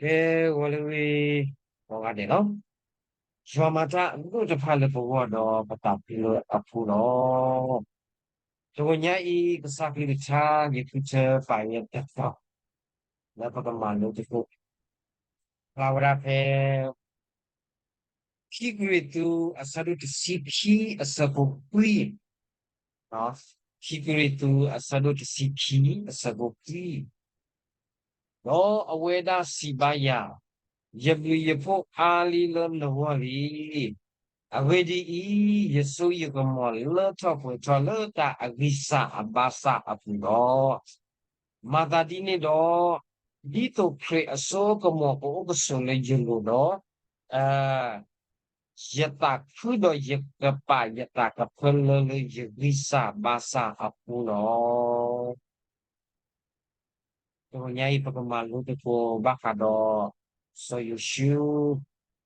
ကဲ, ဂီၤလၢအဂ့ၤ ကိးဂၤဒဲးလီၤ. ယွၤမၤတၢ်အဒိၣ်တဖၣ်လၢပဂီၢ်ဒီးပသးဖှံလၢအဖှိၣ်လီၤ. တဂီၤညါအံၤ ကစၢ်ကလုၢ်ကထါ ယဃုထၢပာ်ယဲတတီၤ လၢပကမၤလိသကိး ဖျါဝဲဒၣ်ဖဲ ခံကရံၣ်သူး အဆၢဒိၣ်တဆံခံ အဆၢဖိခွံ, ခံကရံၣ်သူး အဆၢဒိၣ်တဆံခံ အဆၢဖိခွံ, ဒီးအဝဲဒၣ်စံးဘၣ်ယၤ, ယဘျုးယဖှိၣ်အါလံလၢနဂီၢ်လံ. အဂ့ၢ်ဒ်အံၤ, ယစိယကမီၤလၢထီၣ်ပှဲၤထီၣ်လၢတၢ်အဂံၢ်စၢ်အဘၣ်ဆၣ်အပူၤလီၤ. မၤသးဒ်န့ၣ်ဒီး, ဒ်သိးခရံာ်အစိကမီၤကအိၣ်ကဆိးလၢယလိၤဒီး, ယသးခုဒီးယကပာ်ယသးကဖၢလၢလၢယဂံၢ်စၢ်ဘါစၢ်အဃိလီၤ. တဂီၤညါအံၤ ပကမၤလိသကိးဘၣ်ဃးဒီး စီၤယိၤၡူ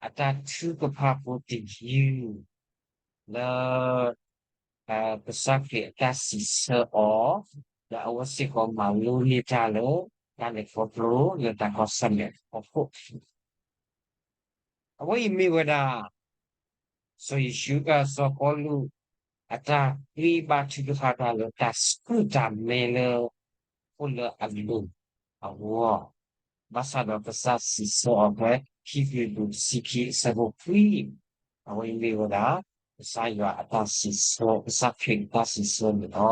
အတၢ်ထုကဖၣ်ဖိတယုၢ် လၢ ကစၢ်ခရံာ်အတၢ်စံးဆၢအီၤ, ဒီးအဝဲစ့ၢ်ကီးမၤလိန့ၢ်တၢ်လၢ တၢ်လဲၤခီဖျိလၢတၢ်ကီၢ်ဆၢၣ်မဲာ်အဖီခိၣ် အဝဲအံၤမ့ၢ်ဝဲဒၣ် စီၤယိၤၡူ စီၤပီလူး အတၢ်ဃ့ဘါထုကဖၣ်တၢ်လၢတၢ်ဆူၣ်တၢ်မဲလၢ အိၣ်လၢအလိၤအဂီၢ်, ဘၣ်ဆၣ်ဒီးကစၢ်စံးဆၢအီၤဖဲ ခံကရံၣ်သူးတဆံခံအဆၢဖိခွံ, အဝဲအံၤမ့ၢ်ဝဲဒၣ် ကစၢ်ယွၤအတၢ်စံးဆၢ ကစၢ်ခရံာ်အတၢ်စံးဆၢန့ၣ်လီၤ.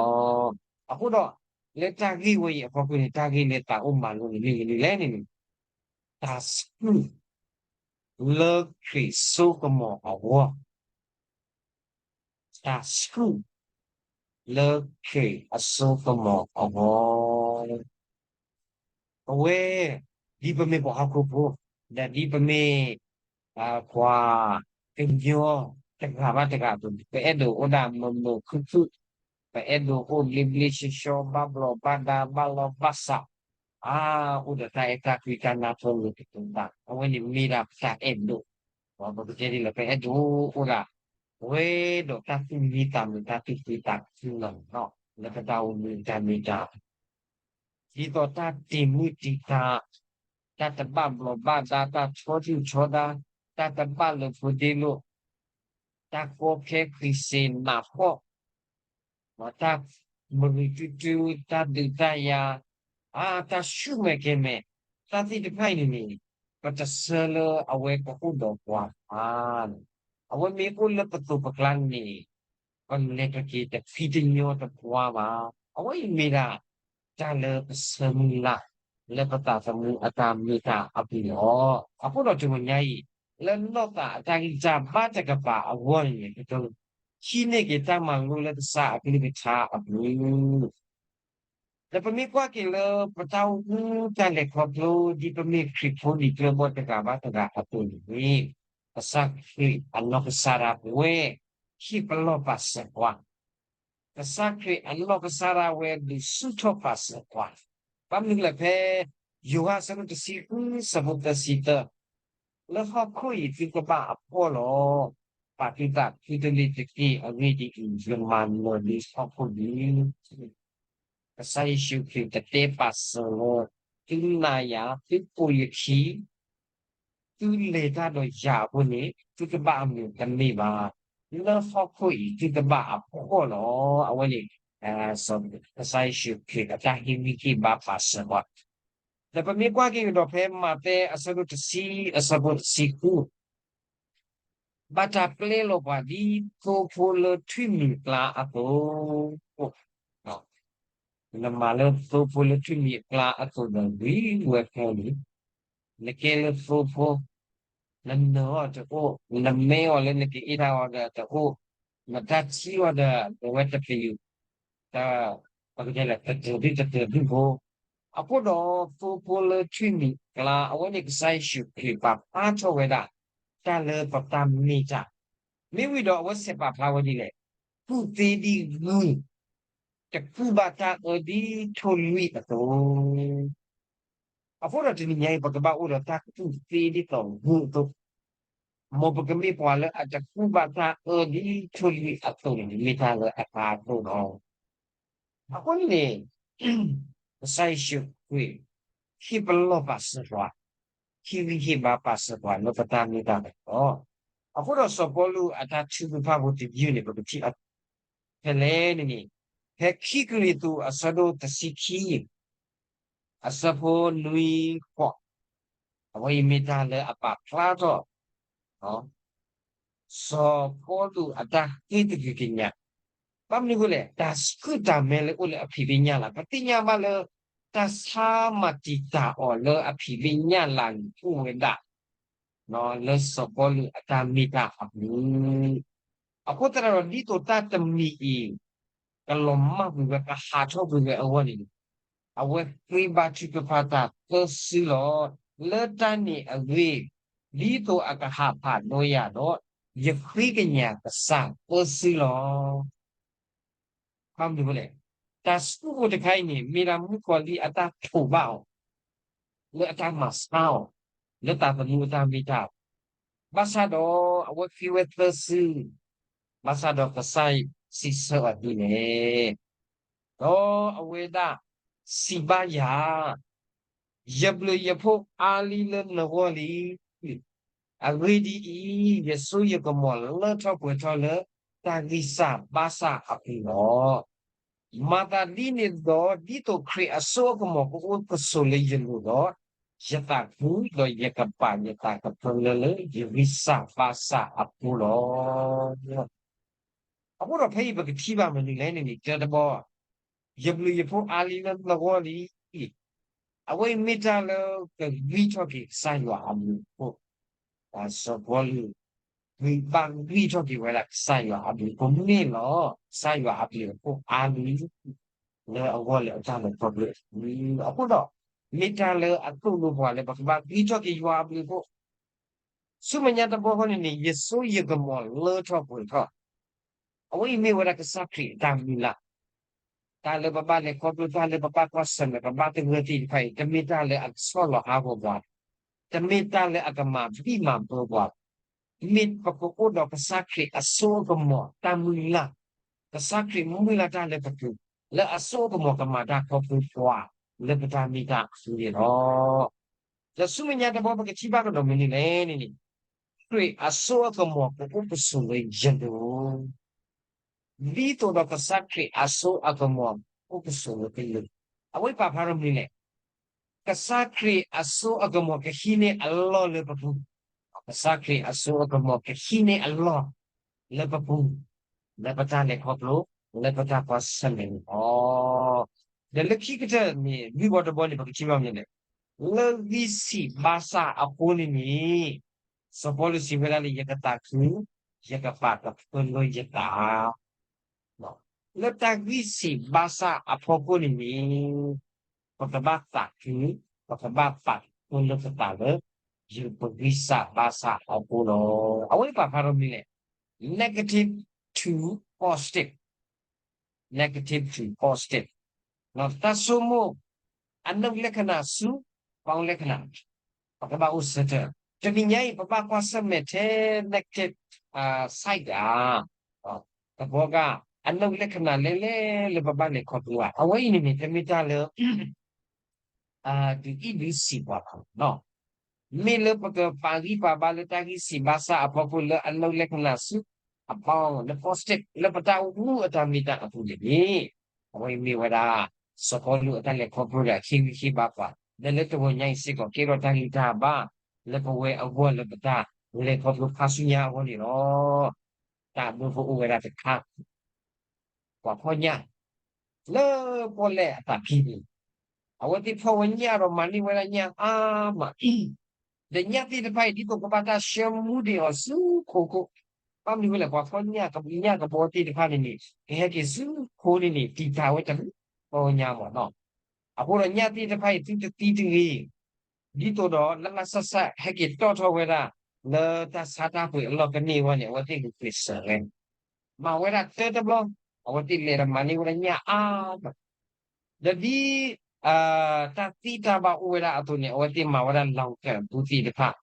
အဃိဒီး လၢတၢ်ဂ့ၢ်ဝဲအံၤအဖီခိၣ်န့ၣ် တၢ်ဂ့ၢ်လၢသးအိၣ်မၤလိန့ၣ်မ့ၢ်မနုၤလဲၣ်န့ၣ် တၢ်ဆူၣ် လၢခရံာ်စိကမီၤအဂီၢ်, တၢ်ဆူၣ် လၢခရံာ်အစိကမီၤအဂီၢ်, အဝဲ ဒ်ပမ့ၢ်ပှၤဟီၣ်ခိၣ်ဖိ, ဒီးဒ်ပမ့ၢ် ပှၤကညီတဂၤဘၣ်တဂၤအသိးန့ၣ် ပအဲၣ်ဒိးအိၣ်ဒၣ်မုာ်မုာ်ခုၣ်ခုၣ်, ပအဲၣ်ဒိးအိၣ်ဘျ့ဘျ့ဆှီဆှီ ဘၣ်ဘျီးဘၣ်ဒါ ဘၣ်လီၤဘၣ်ဆး, အါ အိၣ်ဒီးတၢ်အဲၣ်တၢ်ကွံတၢ်နၢ်ပၢၢ်လိာ်က့ၤသး, အဝဲန့ၣ်မ့ၢ်ဒၣ်ပတၢ်အဲၣ်ဒိး, ပကတဲဒ်လဲၣ် ပအဲၣ်ဒိးအိၣ်ဒၣ်, ပဝဲဒီးတၢ်သူၣ်မံသးမုာ် တၢ်သူၣ်ခုသးခုလီၤ, လၢပတၢ်အိၣ်မူတၢ်မ့ၢ်တၢ် ဒ်သိးတၢ်တ့ၢ်မုၢ်တံာ်တာ်, တၢ်တဘၣ်ဘျီးဘၣ်ဒါ, တၢ်ထီဒုၣ်ထီဒါ, တၢ်တဘၣ်လၢဖိဒ့လိာ်, တၢ်ကီခဲဃံစ့နးဖှီၣ်, တၢ်မရံတူတူ, တၢ်ဒုးတၢ်ယၤ, အါ တၢ်ဆူၣ်မဲာ်ကဲၤမဲာ်, တၢ်သ့ၣ်တဖၣ်အံၤန့ၣ်န့ၣ် ပတဆၢလၢအဝဲကအိၣ်ဒီးပှၤဘၣ်, အဝဲမ့ၢ်အိၣ်လၢပသိးပကျါန့ၣ် ပလဲၤတက့ၤတဖံးတညီတပှၢ်ဘၣ်. အဝဲအံၤမ့ၢ်ဒၣ် တၢ်လၢပဆၢမုၢ်လၢ် လၢပသးသမူအတၢ်မ့ၢ်တၢ်အပူၤလီၤ. အဃိဒီးတဂီၤညါအံၤ လၢနီၢ်သးအတၢ်ဂံၢ်စၢ်ဘါတကပၤအဂီၢ်န့ၣ် ပကဟံးန့ၢ်က့ၤတၢ်မၤလိလၢကစၢ်အကလုၢ်ကထါအပူၤ ဒီးပမ့ၢ်ကွၢ်က့ၤလၢပတၢ်အိၣ်မူတၢ်လဲၤခီဖျိ ဒ်ပမ့ၢ်ခရံာ်ဖိဒံးကျၢဘီတဂၤဘၣ်တဂၤအသိးန့ၣ်, ကစၢ်ခရံာ်အနီၢ်ကစၢ်ဒၣ်ဝဲ ဟ့ၣ်ပလီၢ်ပာ်စၢၤပှၤ, ကစၢ်ခရံာ်အနီၢ်ကစၢ်ဒၣ်ဝဲဒုးဆူၣ်ထီၣ်ပာ်စၢၤပှၤ, ဘၣ်မနုၤလဲၣ်ဖဲ ယိၤဟၣ်အဆၢဒိၣ်တဆံဃု အဆၢဖိသၢဆံသၢ လၢဟီၣ်ခိၣ်အံၤသုကဘၣ်အဖှီၣ်လီၤ. ပာ်သုသးခုတလ့ၤတက့ၢ်. အဂ့ၢ်ဒ်အံၤ, ယမၤနၢၤလံဟီၣ်ခိၣ်လံ. ကစၢ်ယ့ၣ်ၡူးခရံာ်တတဲပာ်စၢၤလၢ သုနာ်ယၤ, သုပိာ်ယခံ, သုလဲၤတၢ်ဒီးယၤအဃိန့ၣ် သုကဘၣ်အမုာ်တမ့ၢ်ဘၣ်. လၢဟီၣ်ခိၣ်အံၤ သုကဘၣ်အဖှီၣ်လီၤ. အဝဲန့ၣ် ကစၢ်ယ့ၣ်ၡူးခရံာ်အတၢ်ဟ့ၣ်ဂံၢ်ဟ့ၣ်ဘါပာ်စၢၤပှၤ ဒီးပမ့ၢ်ကွၢ်က့ၤကဒီးဖဲမးသဲအဆၢဒိၣ်တဆံ အဆၢဖိတဆံဃု, ဘၣ်တၢ်ပျဲလီၤပှၤဒ်သိဖိလၢထွံၣ်မံၤအကျါအသိး, နမၤလၢသိဖိလၢထွံၣ်မံၤအကျါအသိးဒီး ဝံၤဝဲဖဲန့ၣ်, နကဲလၢသိဖိ, နနၢၤအီၤတအိၣ်, နမဲအီၤလၢနကအ့ၣ်တၢ်အီၤဒီးတအိၣ်, နတၢ်ထံၣ်အီၤဒီး အဝဲတပယူာ်, တၢ် ပကတဲလၢ တတၢၤဒုၣ်တတၢၤဒုၣ်ဖိ, အဃိဒီးသိဖိလၢထွံၣ်မံၤအကျါ အဝဲန့ၣ်ကစၢ်ယ့ၣ်ၡူးခရံာ်ပာ်ဖျါထီၣ်ဝဲဒၣ် တၢ်လၢပတၢ်မ့ၢ်တၢ်, မ့ၢ်ဝံၤဒီးအဝဲစဲးပာ်ဖျါဝဲဒ်လဲၣ်, ကူၣ်သ့ဒ်ဂုၢ်, တကူၣ်ဘၣ်တၢ်အၢဒ်ထိၣ်လွံၢ်အသိး အဃိဒီးတနံၤညါအံၤ ပကဘၣ်အိၣ်ဒီးတၢ်ကူၣ်သ့ဒ်သိးဂုၢ်အသိး, မ်ပကမ့ၢ်ပှၤလၢအတကူၣ်ဘၣ်တၢ်အၢဒ်ထိၣ်လွံၢ်အသိးန့ၣ် မ့ၢ်တၢ်လၢအကါအသိးလီၤ. အဃိန့ၣ်န့ၣ် ကစၢ်ယ့ၣ်ၡူးခရံာ် ဟ့ၣ်ပလီၢ်ပာ်စၢၤပှၤ, ဟ့ၣ်ဂံၢ်ဟ့ၣ်ဘါပာ်စၢၤပှၤလၢပတၢ်မ့ၢ်တၢ်တီလီၤ. အဃိဒီးစီၤပီလူးအတၢ်ထုကဖၣ်ဖိတယုၢ်န့ၣ် ပကထံၣ်အ ဖဲလဲၣ်န့ၣ်န့ၣ်, ဖဲခံကရံၣ်သူးအဆၢဒိၣ်တဆံခံ အဆၢဖိနွံဃိး, အဝဲအံၤမ့ၢ်တၢ်လၢအပာ်ဖျါထီၣ် စီၤပီလူးအတၢ်ဃ့တဂ့ၤကညး, ဘၣ်မနုၤအဃိလဲၣ်, တၢ်ဆူၣ်တၢ်မဲလၢအိၣ်လၢအဖံးဘ့ၣ်ညၣ်လၤ, ပသ့ၣ်ညါဘၣ်လၢ တၢ်ဆါမၤတံာ်တာ်အီၤလၢအဖံးဘ့ၣ်ညၣ်လၤန့ၣ် အိၣ်ဝဲဒၣ် လၢစီၤပီလူးအတၢ်မ့ၢ်တၢ်အပူၤ, အဃိသတးဒီး ဒ်သိးတၢ်တမံၤအံၤ ကလီၤမၢ်ကွံာ်ဝဲ ကဟးထီၣ်ကွံာ်ဝဲအဂီၢ်န့ၣ်, အဝဲဃ့ဘါထုကဖၣ်တၢ်သၢစုလီၤ. လၢတၢ်န့ၣ်အဂ့ၢ်, ဒ်သိးအကဟးဖးဒိယၤဒီး, ယဃ့ကညးကစၢ်သၢစုလီၤ. ဘၣ်မနုၤလဲၣ်, တၢ်ဆူးအိၣ်တခါအံၤန့ၣ် မ့ၢ်ဒၣ်မုၣ်ကီၤလံၢ်အတၢ်ထိးဘၣ်အီၤ လၢအတၢ်မၤဆါအီၤ လၢသးသမူအတၢ်မ့ၢ်တၢ်, ဘၣ်ဆၣ်ဒီးအဝဲဃ့ဝဲသၢစု, ဘၣ်ဆၣ်ဒီးကစၢ်စံးဆၢအီၤဒ်လဲၣ်, ဒီးအဝဲဒၣ်စံးဘၣ်ယၤ, ယဘျုးယဖှိၣ်အါလံလၢနဂီၢ်လံ. အဂ့ၢ်ဒ်အံၤ, ယစိယကမီၤလၢထီၣ်ပှဲၤထီၣ်လၢတၢ်ဂံၢ်စၢ်ဘါစၢ်အပူၤလီၤ. မၤသးဒ်န့ၣ်ဒီး, ဒ်သိးခရံာ်အစိအကမီၤကအိၣ်ကဆိးလၢယလိၤဒီး, ယသးခုဒီးယကပာ်ယသးကဖၢလၢလၢယဂံၢ်စၢ်ဘါစၢ်အဃိလီၤ. အဃိဒီးဖဲအံၤပကထံၣ်ဘၣ်မနုၤလဲၣ်န့ၣ်န့ၣ်, တၢတဘီ, ယဘျုးယဖှိၣ်အါလံလၢနဂီၢ်လံ. အဝဲအံၤမ့ၢ်တၢ်လၢကဂံၢ်ထီၣ်က့ၤကစၢ်ယွၤအဘျုးအဖှိၣ်, စီၤပီလူး ဘၣ်ဂံၢ်ထီၣ်က့ၤဝဲဒၣ်ကစၢ်ယွၤအဘျုးအဖှိၣ်န့ၣ်လီၤ. ကစၢ်ယွၤအဘျုးအဖှိၣ်အါလံ လၢအဂီၢ်လၢအတၢ်လဲၤခီဖျိအပူၤ, အဃိဒီး မ့ၢ်တၢ်လၢအသိၣ်လိပှၤလၢပကဘၣ်ဂံၢ်ထီၣ်က့ၤယွၤအဘျုးအဖှိၣ်, ဆူမဲာ်ညါတဘီဃီန့ၣ်န့ၣ် ယစိယကမီၤလၢထီၣ်ပှဲၤထီၣ်, အဝဲအံၤမ့ၢ်ဝဲဒၣ်ကစၢ်ခရံာ်အတၢ်မုၢ်လၢ် တၢ်လၢပဘၣ်လဲၤခီဖျိ တၢ်လၢပဘၣ်ကွၢ်ဆၢၣ်မဲာ် ပဘၣ်သဂၢၢ်သ့ၣ်တဖၣ်အံၤ တမ့ၢ်တၢ်လၢအကဆီၣ်လီၤဟးဂီၤပှၤ, တမ့ၢ်တၢ်လၢအကမၤဘံၣ်မၤဘၢပှၤ, မ့ၢ်ပကအိၣ်ဒီးကစၢ်ခရံာ်အစိအကမီၤတၢ်မုၢ်လၢ်, ကစၢ်ခရံာ်မုၢ်လၢ်တၢ်လၢပပူၤ, လၢအစိအကမီၤကမၤတၢ်ခီဖျိပှၤ လၢပတၢ်မ့ၢ်တၢ်အပူၤန့ၣ်လီၤ. ဒီးဆူမဲာ်ညါတဘီပကထံၣ်ဘၣ်ကဒီးမနုၤလဲၣ်န့ၣ်န့ၣ်, ခရံာ်အစိအကမီၤကအိၣ်ကဆိးလၢယလိၤ ဒ်သိးဒီးကစၢ်ခရံာ်အစိအကမီၤအိၣ်ကဆိးလၢပလိၤ, အဝဲပာ်ဖျါထီၣ်မနုၤလဲၣ်, ကစၢ်ခရံာ်အစိအကမီၤကဟံးန့ၢ်အလီၢ်လၢပပူၤ, ကစၢ်ခရံာ်အစိအကမီၤကဟံးန့ၢ်အလီၢ်လၢပပူၤ, လၢပတၢ်လဲၤခီဖျိ, လၢပတၢ်ကွၢ်ဆၢၣ်မဲာ်န့ၣ်လီၤ. ဒီးလၢခံကတၢၢ်န့ၣ် လွံၢ်ဘီတဘီန့ၣ် ပကထံၣ်ဘၣ်မနုၤလဲၣ်, လၢဂံၢ်ဆံးဘါစၢ်အဃိန့ၣ်န့ၣ်, စီၤပီလူးစံးဝဲဒၣ်လၢ ယကသးခု, ယကပာ်ကဖၢလၢယသး လၢတၢ်ဂံၢ်ဆံးဘါစၢ်အဖီခိၣ်န့ၣ်န့ၣ်, ပကဘၣ်သးခု, ပကဘၣ်ပာ်ကဖၢလၢပသးလၢ ယပဂံၢ်စၢ်ဘါစၢ်အဃိလီၤ. အဝဲပာ်ဖျါထီၣ်မနုၤလဲၣ်, negative to positive, negative to positive, တၢ်ဆိကမိၣ် အနုတ်လက္ခဏာဆူ ပေါင်းလက္ခဏာ, ပကဘၣ်အိၣ်ဆၢထၢၣ်, တနံၤညါအံၤ ပဘၣ်ကွၢ်ဆၢၣ်မဲာ်ထဲ negative side ဧါ, တဘျီဂၤ အနုတ်လက္ခဏာလဲၣ်လဲၣ်လၢပဘၣ်လဲၤခီဖျိဧါ, အဝဲအံၤန့ၣ်န့ၣ် တမ့ၢ်တၢ်လၢ ဒုးအံၣ်ဒုးဆံးပှၤဘၣ်, မ့ၢ်လၢပကပာ်ဂံၢ်ပာ်ဘါလၢတၢ်ဂံၢ်ဆံးဘါစၢ်အဖီခိၣ်လၢအနုတ်လက္ခဏာဆူ အပေါင်းလၢ positive လၢပတၢ်အိၣ်မူအတၢ်မ့ၢ်တၢ်အပူၤန့ၣ်န့ၣ်, အဝဲအံၤမ့ၢ်ဝဲဒၣ် စီၤပီလူးအတၢ်လဲၤခီဖျိဒီး ဟ့ၣ်ဂံၢ်ဟ့ၣ်ဘါပှၤ, ဒီးလၢတဂီၤညါအံၤစ့ၢ်ကီး ကဲထီၣ်တၢ်ဂံၢ်တၢ်ဘါ လၢပဝဲအဂီၢ်လၢပတၢ်လဲၤခီဖျိခါဆူညါအဂီၢ်န့ၣ်လီၤ. တၢ်ဒိဖိအိၣ်ဝဲဒၣ်တခါ ပှၤဖီၣ်ညၣ် လၢပီၣ်လဲၣ်အသးဖံန့ၣ်, အဝဲသ့ၣ်ဖီၣ်ဝဲညၣ်ဒီးမၤန့ၢ်ဝဲဒၣ်ညၣ်အါမး, ဒီးညၣ်သ့ၣ်တဖၣ်အံၤ ဒ်သိးကဘၣ်တၢ်ဆှၢမူဒံးအီၤဆူခိခိၣ်, ဘၣ်မနုၤဝဲလဲၣ်, ပှၤဖီၣ်ညၣ်ကဘီသ့ၣ်တဖၣ်န့ၣ်န့ၣ် ကဟဲက့ၤဆူခိန့ၣ်န့ၣ် တံာ်တာ်ဝဲတဖီၣ်ညၣ်မးနီၤ, အဃိဒီးညၣ်သ့ၣ်တဖၣ်အံၤ သုတသံတဂ့ၤ ဒ်သိးဒီးလၢလၢဆးဆးဟဲက့ၤတီၣ်ထီၣ်ဝဲဒၣ် လၢတၢ်ဆါတၢ်ပှ့ၤအလီၢ်ကန့ၢ်အဂီၢ်န့ၣ် အဝဲသ့ၣ်ဂုာ်ကျဲးစၢးဝဲ, မၤဝဲဒၣ်တၢတဘျီ, အဝဲသ့ၣ်လဲၤဒီးမၤန့ၢ်ဝဲဒၣ်ညၣ်အါမး, ဒီးဒ် တၢ်သံတၢ်ဘၣ်အိၣ်ဝဲဒၣ်အသိးန့ၣ် အဝဲသ့ၣ်မၤဝဲဒၣ် long term အပူၤသ့ၣ်တဖၣ်,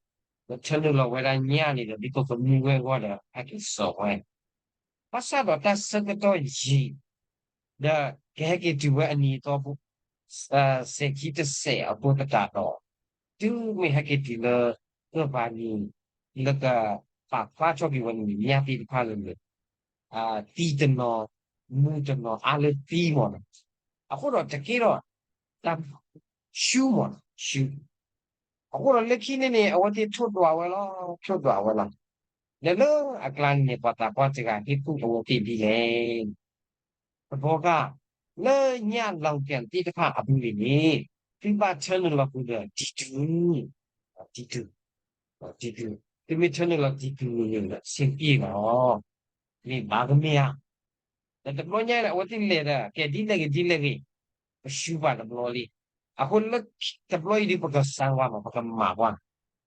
ဒီးထၢနုာ်လီၤဝဲဒၣ်ညၣ်န့ၣ်ဒီး ဒ်သိးကမူဝဲအဂီၢ်ဒီး ဟဲက့ၤစိာ်ဝဲ ဘၣ်ဆၣ်ဒီးတၢ်ဆၢကတီၢ်ယံာ် ဒီးကဟဲက့ၤတုၤဝဲအနံၤအသီဖိ စဲးခံတစဲးအဖိသတးဒီး တုၤမ့ၢ်ဟဲက့ၤတုၤလၢ ကၢၢ်ပၤနံၤ လၢကပာ်ဖျါထီၣ်က့ၤဝဲန့ၣ် ညၣ်သ့ၣ်တဖၣ်လၢ သံတနီၤ မူတနီၤ အါလၢသံမ့ၢ်နီၤ, အဃိဒီးတက့ၢ်ဒီး တၢ် ရှုမ့ၢ်နီၤ ရှု, အဃိဒီးလၢခံန့ၣ်န့ၣ် အဝဲသ့ၣ်ထိၣ်ဒွးဝဲလီၤ ထိၣ်ဒွးဝဲလီၤ, ဒီးလၢအကျါန့ၣ်န့ၣ် ပှၤသးပှၢ်တဂၤဟ့ၣ်ကူၣ်အဝဲသ့ၣ်ဒ်လဲၣ် သဘီကၢ်, လၢညၣ်လီၤကၣ်သ့ၣ်တဖၣ်အပူၤန့ၣ်န့ၣ် သုဘၣ်ထၢနုာ်လီၤဃုာ်ဒီး တံၤတုၤ, တံၤတုၤ, တံၤတုၤ, သုမ့ၢ်ထၢနုာ်လီၤတံၤတုၤန့ၣ်န့ၣ် ဆ့က့ၢ်လီၤ, မ့ၢ်ဘၣ်ကမ့ၢ်ဧါ, ဒီးတဘျီညါန့ၣ် အဝဲသ့ၣ်လဲၤဒီး ကဲဒ်လဲၣ်ဂ့ၤဒ်လဲၣ်ဂ့ၤ, ပရှုပှၤတဘျီလံ, အဃိလၢတဘျီအံၤဒ်ပကစၢ်ဝါမး ပကမၤကွၢ်,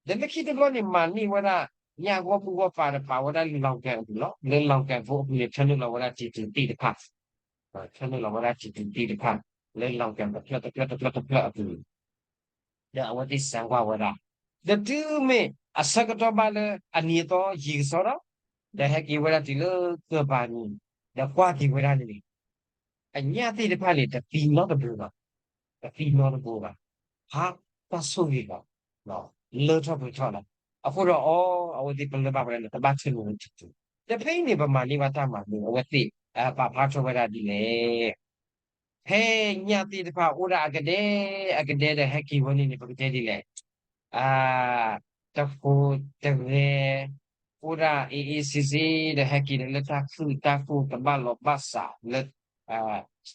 ဒီးလၢခံတဘျီန့ၣ် မၤန့ၢ်ဝဲဒၣ် ညၣ်ဂီၢ်မုၢ်ဂီၢ်ပၤဒီး ပာ်ဝဲဒၣ်လီၤကၣ်အပူၤလီၤ, လၢလီၤကၣ်ဖိအပူၤန့ၣ် ထၢနုာ်လီၤဝဲဒၣ်တံၤတုၤသ့ၣ်တဖၣ် ဆၢနုာ်လီၤဝဲဒၣ်တံၤတုၤသ့ၣ်တဖၣ် လၢလီၤကၣ်တဖျၢၣ်တဖျၢၣ်တဖျၢၣ်တဖျၢၣ်အပူၤ, ဒီးအဝဲသ့ၣ်စၢ်ကွၢ်ဝဲဒၣ်, ဒီးတုၤမ့ၢ်အဆၢကတီၢ်ဘၣ်လၢအနံၤအသီယံာ်ကစီဒီး, ဒီးဟဲက့ၤဝဲဒၣ်တုၤလၢကၢၢ်ပၤနံၤ, ဒီးကွၢ်က့ၤဝဲဒၣ်န့ၣ်န့ၣ်, အညၣ်သ့ၣ်တဖၣ်န့ၣ် တသံနီတဘိဘၣ်, တသံနီတဘိဘၣ်, ဟးတၢ်ဆိၣ်ဂ့ၤဘၣ်, လၢထီၣ်ပှဲၤထီၣ်လီၤ, အဃိဒီးအီၤ အဝဲသ့ၣ်ပလၢၢ်ဘၣ်ဝဲဒၣ်န့ၣ် တဘၣ်ထၢနုာ်ဝဲတံၤတုၤ, ဒီးဖဲအံၤန့ၣ် ပမၤန့ၢ်ဘၣ်တၢ်မၤလိ အဝဲသ့ၣ် ပာ်ဖျါထီၣ်ဝဲဒၣ်ဒ်လဲၣ် ဖဲညၣ်သ့ၣ်တဖၣ်အိၣ်ဒၣ်အကဒဲ အကဒဲဒီးဟဲက့ၤဝဲန့ၣ်န့ၣ် ပကတဲဒ်လဲၣ်, တဃိတဂဲၤ အိၣ်ဒၣ်အ့ၣ်အ့ၣ်စ့စ့ ဒီးဟဲက့ၤဒီးလၢတၢ်ခုၣ်တၢ်ကိၢ်တဘၣ်လီၤဘၣ်စးလၢ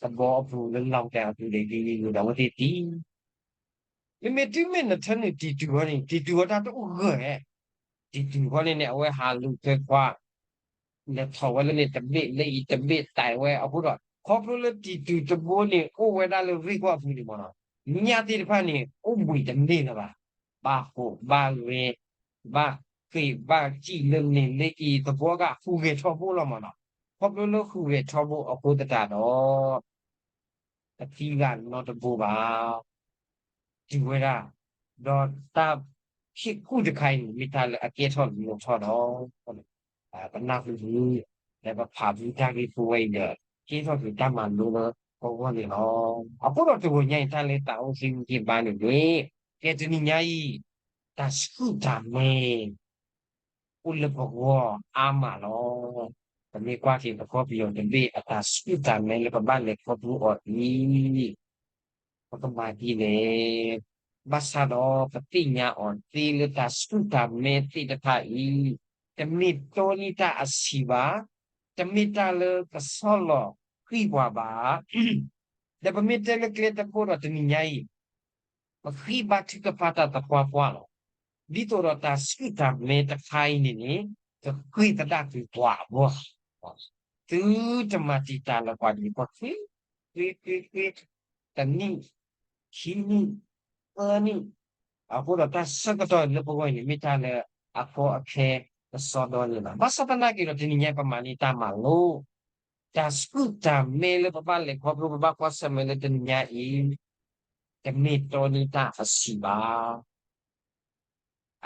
သဘီအပူၤလၢလီၤကၣ်အပူၤန့ၣ် ဒ်န့ၣ်ဒီးအဝဲသ့ၣ်သံ မ့မ့ၢ်တုၤမ့ၢ်နထၢနုာ်တံၤတုၤဃီန့ၣ် တံၤတုၤဃီတၢ်တအိၣ်ဂၢၢ်ဧါ, တံၤတုၤဃီန့ၣ်န့ၣ် အဝဲဟးလူၤထွဲကွၢ် လဲၤထီၣ်ဝဲလၢန့ၣ်တဘ့ၣ်လၢအံၤတဘ့ၣ်တၢ်ဝဲအဃိဒီး ခီဖျိလၢတံၤတုၤတဘိန့ၣ် အိၣ်ဝဲဒၣ်လၢရ့ၣ်ကွီၢ်အပူၤန့ၣ်မ့ၢ်နီၤ, ညၣ်သ့ၣ်တဖၣ်န့ၣ် အိၣ်ဘှံးတန့ၢ်လၢၤဘၣ်, ဘၣ်ဟးဘၣ်ဂဲၤ ဘၣ်ဃ့ၢ်ဘၣ်စံၣ်လၢန့ၣ်လၢအံၤ သဘီကၢ်ဟူးဂဲၤထီဘိလီၤမ့ၢ်နီၤ, ခီဖျိလၢဟူးဂဲၤထီဘိအဃိသတးဒီး တသံဂၤနီတဘိဘၣ် တုၤဝဲဒၣ်, ဒီးတၢ်ဟ့ၣ်ကူၣ်တခါအံၤန့ၣ် မ့ၢ်တၢ်လၢအကဲထီၣ်လိၤထီၣ်ဒီး ပနၢ်ဟူလံ, ဒီးပဖးဖုတၢ်ဂ့ၢ်ဖိဝဲအံၤဒီး ကဲထီၣ်က့ၤတၢ်မၤလိလၢပဂီၢ်န့ၣ်လီၤ. အဃိဒီးတဂီၤညါအံၤ တၢ်လၢသးအိၣ်သ့ၣ်မုၢ်က့ၤဘါန့ၣ်န့ၣ်, ကဲတနံၤညါအံၤ တၢ်ဆူၣ်တၢ်မဲ အိၣ်လၢပဂီၢ်အါမးလီၤ. ပမ့ၢ်ကွၢ်က့ၤပကီၢ်ပယီၤတဘ့ၣ် အတၢ်ဆူၣ်တၢ်မဲလၢပဘၣ်လဲၤခီဖျိအီၤအံၤ ပကမၤဒ်လဲၣ်. ဘၣ်ဆၣ်ဒီးပသ့ၣ်ညါအီၤသ့လၢတၢ်ဆူၣ်တၢ်မဲသ့ၣ်တဖၣ်အံၤ တမ့ၢ်တီနံၣ်တၢ်အဆံးဘၣ်, တမ့ၢ်တၢ်လၢကဆီၣ်လီၤဃံၢ်ပှၤဘၣ်. ဒီးပမ့ၢ်တဲလၢကျဲတဘိဒီးတနံၤညါအံၤ ပဃ့ဘါထုကဖၣ်တၢ်သပှၢ်ပှၢ်လီၤ. ဒ်သိးဒီးတၢ်ဆူၣ်တၢ်မဲတခါအံၤန့ၣ်န့ၣ် ကဃ့သဒၣ်ကွံာ်ပှၤအဂီၢ်, သုတမၤတံာ်တာ်လၢပှၤဒ်ပှၤဃ့, ဃ့ဃ့ဃ့, တနံၣ်, ခံနံၣ်, သၢနံၣ်, အဃိဒီးတၢ်ဆၢကတီၢ်လၢပဂီၢ်အံၤန့ၣ် မ့ၢ်တၢ်လၢအကီအခဲကစီဒီန့ၣ်လီၤ. ဘၣ်ဆၣ်သနာ်က့ဒီး တနံၤညါပမၤန့ၢ်တၢ်မၤလိ တၢ်ဆူၣ်တၢ်မဲလၢပဘၣ်လဲၤခီဖျိ ပဘၣ်ကွၢ်ဆၢၣ်မဲာ်လၢတနံၤညါအံၤ တမ့ၢ်တီနံၣ်တၢ်အဆံးဘၣ်.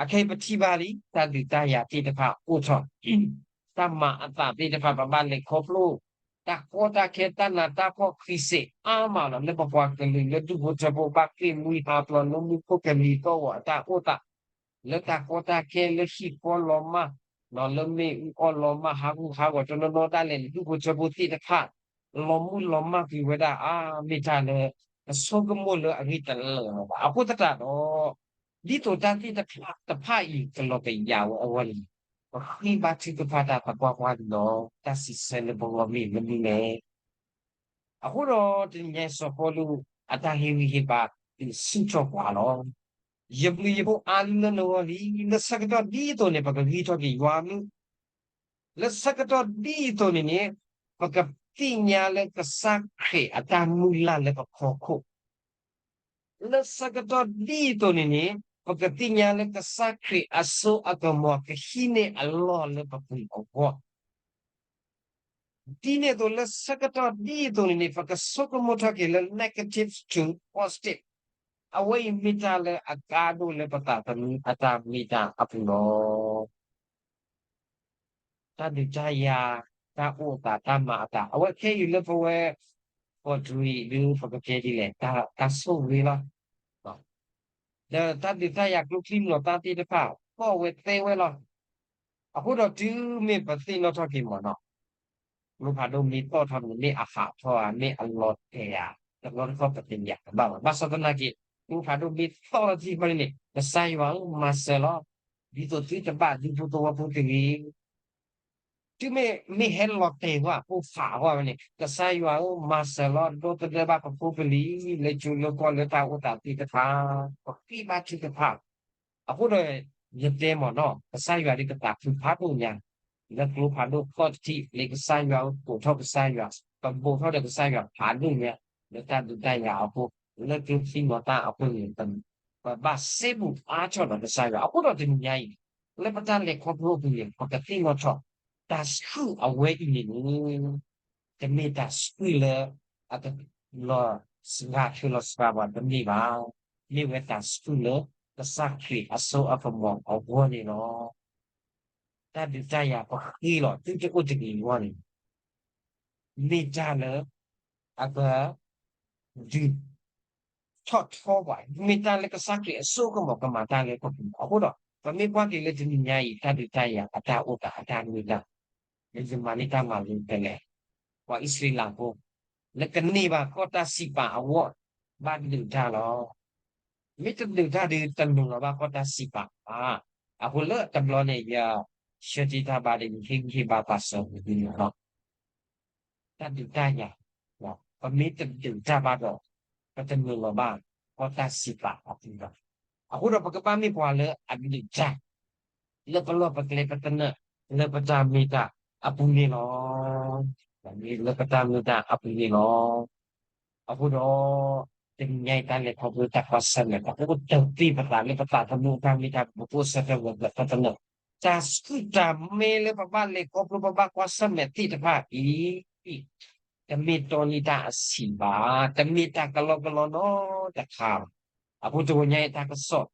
အခဲအံၤပထံၣ်ဘၣ်လံ တၢ်ဒုးတၢ်ယၤသ့ၣ်တဖၣ်အိၣ်ထီၣ်, တၢ်မၤအသးသ့ၣ်တဖၣ် ပဘၣ်လဲၤခီဖျိ, တၢ်ကီတၢ်ခဲ တၢ်နးတၢ်ဖှီၣ်ဃံစ့းအါမးလီၤ. လၢပပှၤကလုာ်လၢဒူၣ်ဖိထၢဖိ ဘၣ်ဃ့ၢ်မှံဟးဖျိးလၢမူခိၣ်ကလံၤသီၣ်ဂီၤအတၢ်အိၣ်သး လၢတၢ်ကီတၢ်ခဲ လၢဟံၣ်ဃီလီၤမၢ်, လၢမ့ၣ်အူအီၣ်လီၤမၢ် ဟးဂူာ်ဟးဂီၤတနီၤနီၤဒၣ်လဲာ်န့ၣ် ဒူၣ်ဖိထၢဖိသ့ၣ်တဖၣ် လီၤမုၢ်လီၤမၢ်ကွံာ်ဝဲဒၣ် အါမ့ၢ်တၢ်လၢ ကဆိကမိၣ်လၢအဂ့ၢ်တလၢာ်လီၤဘၣ်. အဃိသတးဒီး ဒ်သိးတၢ်သ့ၣ်တဖၣ်တဖၣ်အံၤ ကလီၤကယၤဝဲအဂီၢ်န့ၣ် ပဃ့ဘါထုကဖၣ်တၢ်သပှၢ်ပှၢ်န့ၣ်လီၤ. တၢ်စံးဆၢလၢပဂီၢ်မ့ၢ်မနုၤလဲၣ်. အဃိဒီးတနံၤညါစီၤပီလူး အတၢ်ဟ့ၣ်ဂံၢ်ဟ့ၣ်ဘါ ဒုးဆူၣ်ထီၣ်ပှၤလီၤ. ယဘျုးယဖှိၣ်အါလၢနဂီၢ်လံ, လၢဆၢကတီၢ်ဒ်သိးန့ၣ် ပကဂံၢ်ထီၣ်က့ၤယွၤမုၢ်, လၢဆၢကတီၢ်ဒ်သိးန့ၣ်န့ၣ် ပကသ့ၣ်ညါလၢကစၢ်ခရံာ်အတၢ်မုၢ်လၢ်လၢပဖီခိၣ် လၢဆၢကတီၢ်ဒ်သိးန့ၣ်န့ၣ် ပကသ့ၣ်ညါလၢကစၢ်ခရံာ်အစိအကမီၤကဟံးန့ၢ်အလီၢ်လၢပပူၤအဂီၢ်, ဒ်န့ၣ်အသိးလၢဆၢကတီၢ်ဒ်သိးန့ၣ်န့ၣ် ပကဆိကမိၣ်ထီၣ်က့ၤလၢ negative to positive, အဝဲအံၤမ့ၢ်တၢ်လၢအကါဒိၣ်လၢပသးသမူအတၢ်မ့ၢ်တၢ်အပူၤလီၤ. တၢ်ဒုးတၢ်ယၤ, တၢ်အိၣ်အသး, တၢ်မၤအသး, အဝဲခဲအံၤလၢပဝဲ ပှၤတရံးဒုး ပကကဲဒ်လဲၣ်, တၢ်ဆိၣ်ဂ့ၤလီၤ. ဒီးတၢ်ဒုးတၢ်ယၤကျိချံမျိာ်သၣ်သ့ၣ်တဖၣ် သီၣ်ဝဲသဲဝဲလီၤ. အဃိဒီးတုၤမ့ၢ်ပသ့ၣ်နီၣ်ထီၣ်က့ၤမ့ၢ်နီၤ ကျိဖးဒိၣ်မ့ၢ်သီၣ်ထီၣ်န့ၣ် မ့ၢ်အဟးထီၣ်ဧါ မ့ၢ်အလီၤတဲာ်ဧါ တဘျီတခီၣ်ပသ့ၣ်ညါတဘၣ်ဘၣ်. ဘၣ်ဆၣ်သနာ်က့ ကျိဖးဒိၣ်မ့ၢ်သီၣ်လီၤတံၢ်ဖဲန့ၣ်န့ၣ် ကစၢ်ယွၤဧၢ မၤစၢၤလီၤ ဒ်သိးသုတဘၣ်ဒူဖိသဝီဖိတဂ့ၤ တုၤမ့ၢ်မ့ၢ်ဟဲလီၤတဲာ်ဝဲ အိၣ်ဖးအဂီၢ်ဝဲန့ၣ် ကစၢ်ယွၤဧၢ မၤစၢၤလီၤ ဒီသဒၢဘၣ်ပဖိပလံၤ လၢကၠိလၢကီၢ်လၢတၢ်အိၣ်သးသ့ၣ်တဖၣ် ပဃ့ဘါထုကဖၣ် အဃိဒီး ယတဲမ့ၢ်နီၤ ကစၢ်ယွၤဒ်ကသးခုဖးဒိၣ်ညါ လၢကျိဖးဒိၣ်သီၣ်တထံၣ် လၢကစၢ်ယွၤ ကိးထီၣ်ကစၢ်ယွၤ ပဘိးထီၣ်ဒီးကစၢ်ယွၤဖးဒိၣ်ညါ လၢတၢ်ဒုးတၢ်ယၤအဃိ လၢကျိချံမျိာ်သၣ်အဃိန့ၣ် ပဘၣ်စဲဘူးအါထီၣ်ဒီးကစၢ်ယွၤ အဃိဒီးတနံၤညါအံၤ လၢပတၢ်လဲၤခီဖျိအပူၤန့ၣ် ပကသ့ၣ်နီၣ်ထီၣ် တၢ်ဆှုၣ်အဝဲအံၤန့ၣ်န့ၣ် တမ့ၢ်တၢ်ဆှုၣ်လၢ အကလီၤစှၤထုးလီၤစှၤပှၤတမ့ၢ်ဘၣ်. မ့ၢ်ဝဲတၢ်ဆှုၣ်လၢ ကစၢ်ခရံာ်အစိအကမီၤအဂီၢ်န့ၣ်လီၤ. တၢ်ဒုးတၢ်ယၤပဃ့လီၤ သုတအိၣ်တဂ့ၤအဂီၢ်န့ၣ် မ့ၢ်တၢ်လၢ အက ဒုး ထီၣ်ထီပှၤ မ့ၢ်တၢ်လၢကစၢ်ခရံာ်အစိအကမီၤကမၤတၢ်လၢပပူၤလီၤ. အဃိဒီး ပမ့ၢ်ကွၢ်က့ၤလၢတနံၤညါအံၤ တၢ်ဒုးတၢ်ယၤအတၢ်အိၣ်သးအတၢ်မ့ၢ်တၢ် လၢယမၤန့ၢ်တၢ်မၤလိဖဲလဲၣ် ပှၤအံၣ်စရ့လးဖိ လၢကန့ၢ်ဘၣ်ကီၢ်တၢ်စံးပာ်အဂီၢ် ဘၣ်ဒုးတၢ်လီၤ. မ့ၢ်တဒုးတၢ်ဒီးတနုာ်လီၤဘၣ်ကီၢ်တၢ်စံးပာ်ဘၣ်. အဃိလၢတဘျီန့ၣ် ယဆၢတ့ၢ်တၢ်ဘါဒီး ယဟ့ၣ်ဂံၢ်ဟ့ၣ်ဘါပာ်စၢၤပူၤန့ၣ်လီၤ. တၢ်ဒုးတၢ်ယၤ ပမ့ၢ်တဒုးတၢ်ဘၣ်ဒီး ပတနုာ်လီၤဘၣ် ကီၢ်တၢ်စံးပာ်အပူၤဘၣ်. အဃိဒီးပကဘၣ်မ့ၢ်ပှၤလၢအဒုးတၢ် လၢပလီၢ်ပကျဲပသနၢၣ် လၢပတၢ်မ့ၢ်တၢ်အပူၤန့ၣ်လီၤ. လၢပတၢ်မ့ၢ်တၢ်အပူၤန့ၣ်လီၤ. အဃိဒီး တနံၤညါအံၤတၢ်လဲၤခီဖျိတၢ်ကွၢ်ဆၢၣ်မဲာ် ပကအိၣ်တၢ်သ့ပသးလၢပသးသမူအတၢ်မ့ၢ်တၢ် ပကအိၣ်ဆၢထၢၣ်ဝဲၤကျၢၤပသနၢၣ် တၢ်ဆူၣ်တၢ်မဲလၢပဘၣ်လဲၤခီဖျိပဘၣ်ကွၢ်ဆၢၣ်မဲာ်သ့ၣ်တဖၣ်အံၤ တမ့ၢ်တီနံၤတၢ်အဆံးဘၣ်, တမ့ၢ်တၢ်ကလီကလီနီတခါဘၣ်. အဃိတဝဲညါအံၤတၢ်ကစီၣ်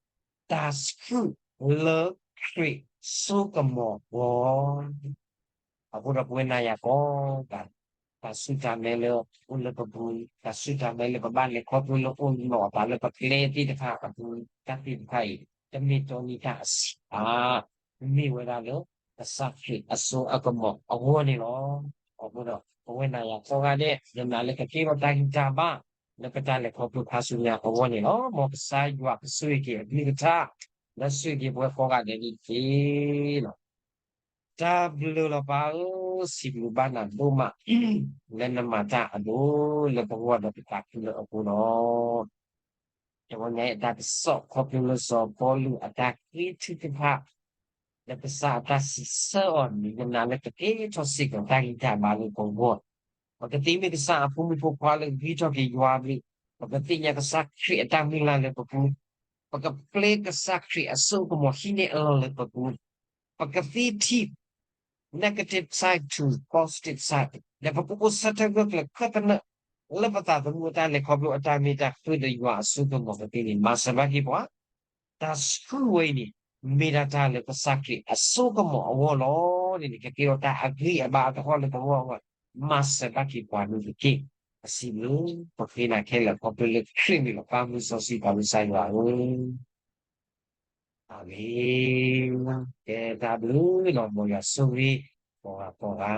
တၢ်ဆူၣ်လၢခရံာ်စိကမီၤဂီၢ် အဃိဒီးပဝဲနၤယၤကိးဂၤ တၢ်ဆူၣ်တၢ်မဲလၢအိၣ်လၢပပူၤ, တၢ်ဆူၣ်တၢ်မဲလၢပဘၣ်လဲၤခီဖျိလၢအိၣ်လီၤအသးလၢပကျဲသ့ၣ်တဖၣ်အပူၤ, တၢ်သ့ၣ်တဖၣ်အံၤ တမ့ၢ်တီနံၤတၢ်အဆံးဘၣ်, မ့ၢ်ဝဲဒၣ်လၢ ကစၢ်ခရံာ်အစိအကမီၤအဂီၢ်န့ၣ်လီၤ. အဃိဒီး ပဝဲနၤယၤကိးဂၤဒဲး ယနာ်လၢကကဲထီၣ်တၢ်ဂံၢ်တၢ်ဘါ လၢပတၢ်လဲၤခီဖျိခါဆူညါအဂီၢ်န့ၣ်လီၤ. မ်ကစၢ်ယွၤကဆိၣ်ဂ့ၤက့ၤအကလုၢ်ကထါ လၢဆိၣ်ဂ့ၤက့ၤပဝဲကိးဂၤဒဲးန့ၣ်တက့ၢ်လီၤ. တၢ်ဘျုးလီၤပၢ်ဧၢ, စံးဘျုးဘၣ်နၤဒိၣ်မး လၢနမၤတၢ်အဒိၣ်လၢပဂီၢ်ဒီးပသးခုလၢအဃိလီၤ. တဝဲညါအံၤတၢ်ကစီၣ်ခီဖျိလၢစီၤပီလူးအတၢ်ဃ့ထုကဖၣ် လၢကစၢ်အတၢ်စံးဆၢအီၤန့ၣ် ယနာ်လၢကကဲထီၣ်စ့ၢ်ကီးတၢ်ဂံၢ်တၢ်ဘါလၢပဂီၢ်, ပကသ့မ့ၢ်ကစၢ်အဖိမုၣ်ဖိခွါလၢဂံၢ်ထီၣ်က့ၤယွၤအဘျုး, ပကသ့ၣ်ညါကစၢ်ခရံာ်အတၢ်မုၢ်လၢ်လၢပပူၤ, ပကပျဲကစၢ်ခရံာ်အစိအကမီၤဟံးန့ၢ်အလီၢ်လၢပပူၤ, ပကသ့ထံၣ် negative side to positive side ဒီးပကအိၣ်ဆၢထၢၣ်ဂၢၢ်ကျၢၤခဲသနၢၣ် လၢပသးသမူအတၢ်လဲၤခီဖျိအတၢ်မ့ၢ်တၢ်ဃုာ်ဒီးယွၤအစိကမီၤကသ့န့ၣ် မၤစၢၤဘၣ်က့ၤပှၤ, တၢ်ဆူၣ်ဝဲအံၤန့ၣ် မ့ၢ်ဒၣ်တၢ်လၢကစၢ်ခရံာ်အစိကမီၤအဂီၢ်လီၤန့ၣ် ကကဲထီၣ်တၢ်အဂံၢ်အဘါအကဟီၣ်လၢပဂီၢ်အဂီၢ်, မၤစၢၤဘၣ်က့ၤပှၤန့ၣ်တက့ၢ်. အစံးဘျုး ပဃ့နၤခဲလၢာ်ခီဖျိလၢခရံာ်မ့ၢ်လီၤ. ပၢ်မုၢ်စီဆှံပၢ်မုၢ်ကစၢ်ယွၤဧၢ အၤမ့ၣ်. ကဲတၢ်ဘျုးလီၤ မ်ယွၤဆိၣ်ဂ့ၤ ကိးဂၤကိးဂၤ